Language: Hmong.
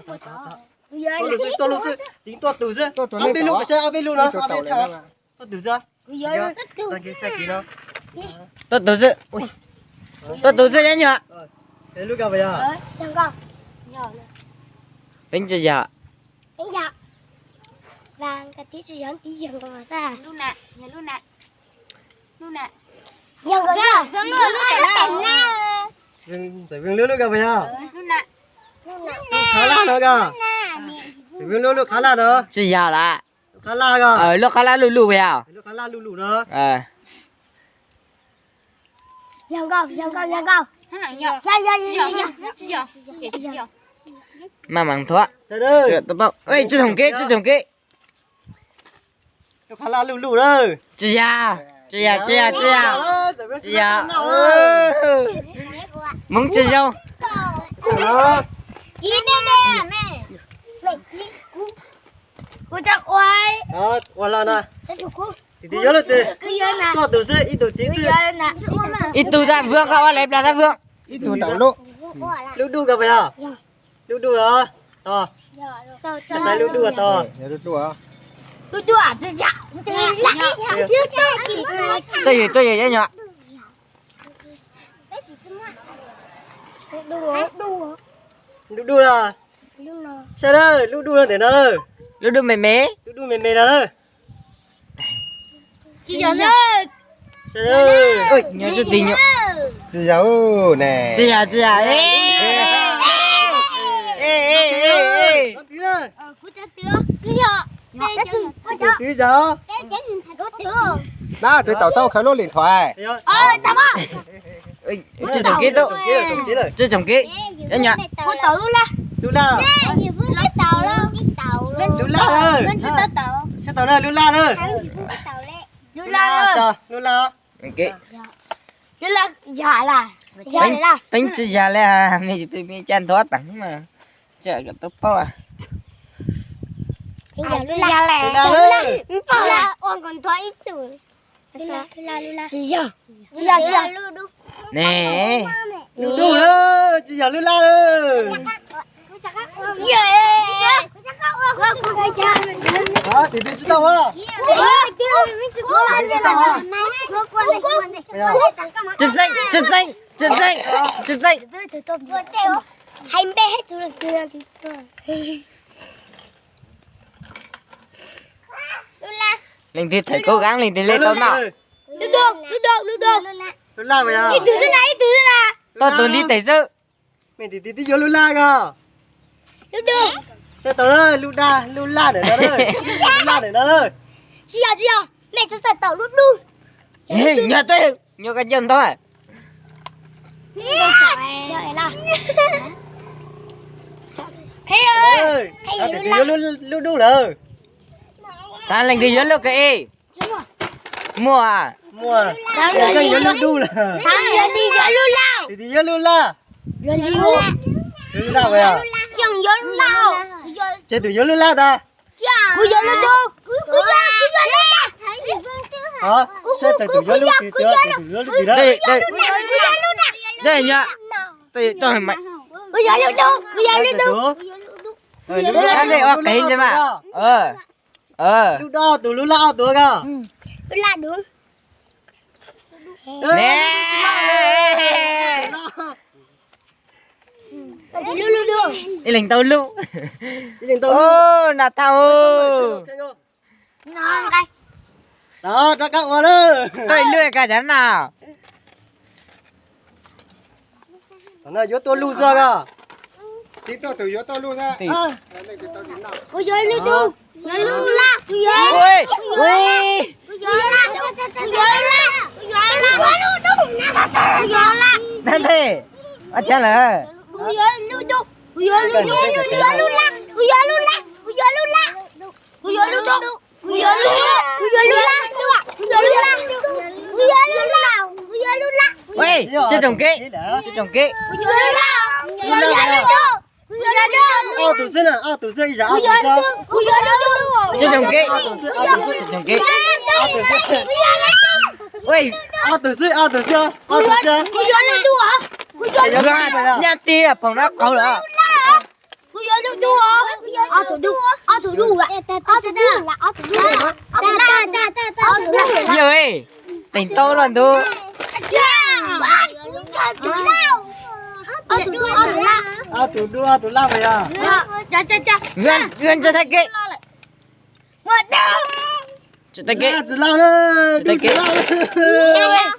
Tuaj lub xwb, tuaj lub xwb, tiv tuaj tus xwb. Ob peb lub, saib ob peb lub no, ob peb lub. Tuaj tus xwb. Tuaj tus xwb. Tuaj tus xwb nyab nyuam. Peb tsis yog. Ntxawm Veej lub lub ko puas yog? Lub qhab laj no ko. Ntxawm Veej lub lub qhab laj no. Tsis yog lawm. Lub qhab laj ko. Lub qhab laj luj luj puas yog? Lub qhab laj luj luj no. Maj mam thuam. Tsis thoom kev, tsis thoom kev. Lub qhab laj luj luj na. Tsis yog, tsis yog, tsis yog, tsis yog. Tsis yog. Hmoob tsis zoo. Ua los na. Tus twg yuav lub twg? Koj tus xwb, ib tug tiv xwb. Ib tug tag vwm, koj ua lawv plas tag vwm. Ib tug tau lub. Lub duj ko puas yog? Lub duj os. Tos. Xav lub duj os tos. Tuaj yus, tuaj yus nyab nyuam. Lub duj los. Saib lub duj no ntawm no lawm. Lub duj me me. Lub duj me me no lawm. Tsis yog. Nyob tsis tig nyuam. Tsis yog ne. Tsis yog, tsis yog. Twb yog. Dab, twg tau tau khaws lub lim thuam. Tsis tsoom kev tau. Tsis tsoom kev. Nyab nyuam. Lub laj. Lub laj. Lub laj na, lub laj na. Lub laj. Peev tsis yog li, me caj nthuav teev mas tsis kom tau paub. Ne, lub duj, tsis yog lub laj. Tim twg tsis tau a? Tim twg tsis tau a? Tsis txeeb, tsis txeeb, tsis txeeb, tsis txeeb. Leej twg thaum kub kav leej twg li tau noj. Lub duj, lub duj, lub duj. Ib tug xwb na, ib tug xwb na. Tau tus ntiv tes xwb. Mej tim tim twb yuav lub laj ko. Lub duj. Tsis tau lub daj, lub laj ntawm no, lub laj ntawm no. Tsis yog, tsis yog, mej tsis tau lub duj. Nyuag twg, nyuag koj coj ntog. Lub duj lawm. Tag leej twg yuav lub ko ib. Muaj. Muaj. Koj yuav lub duj lawm. Tim twg yuav lub laj? Lub laj. Tsawg tus yuav lub laj tas? Kuv yuav lub duj. Kuv yuav lub laj. Saib tsawg tus yuav lub twg, tsawg tus yuav lub twg na. Kuv yuav lub duj. Kuv yuav lub duj. Lub laj ntej ob peb ntse mas. Lub duj ob tug, lub laj ob tug ko. Lub laj duj. Ne. Ib leeg tau lub. Ib leeg tau lub. Nas thau. Rov qab ua na. Tau ib lub ka cov na. Yuav tuaj lub xwb ko. Tib tuaj tus yuav tuaj lub xwb. Kuv yuav lub duj, yuav lub laj, kuv yuav. Kuv yuav laj, kuv yuav laj, kuv yuav laj, kuv yuav laj. Nab nthe, ua tsav lawm. Kuv yuav lub duj, kuv yuav lub duj, kuv yuav lub laj, kuv yuav lub laj, kuv yuav lub laj. Kuv yuav lub duj, kuv yuav lub laj, kuv yuav lub laj, kuv yuav lub laj, kuv yuav lub laj, kuv yuav lub laj. Ej, tsis tsoom kev, tsis tsoom kev. Kuv yuav lub laj, kuv yuav lub duj, kuv yuav lub duj. Ob tug xwb na, ob tug xwb, ib zag ob tug xwb. Kuv yuav lub duj, kuv yuav lub duj. Tsis tsoom kev, tsis tsoom kev. Ob tug xwb, ob tug xwb, ob tug xwb. Kuv yuav lub duj, kuv yuav lub duj. Nyab tib pom nab qaug lawm. Kuv yuav lub Ob tug dub, ob tug dub, ob tug dub, ob tug dub. Yog, teem tau los ntug. Ob tug dub, ob tug laj yog. Ntsa tag kev. Tsis tag kev. Tsis tag kev.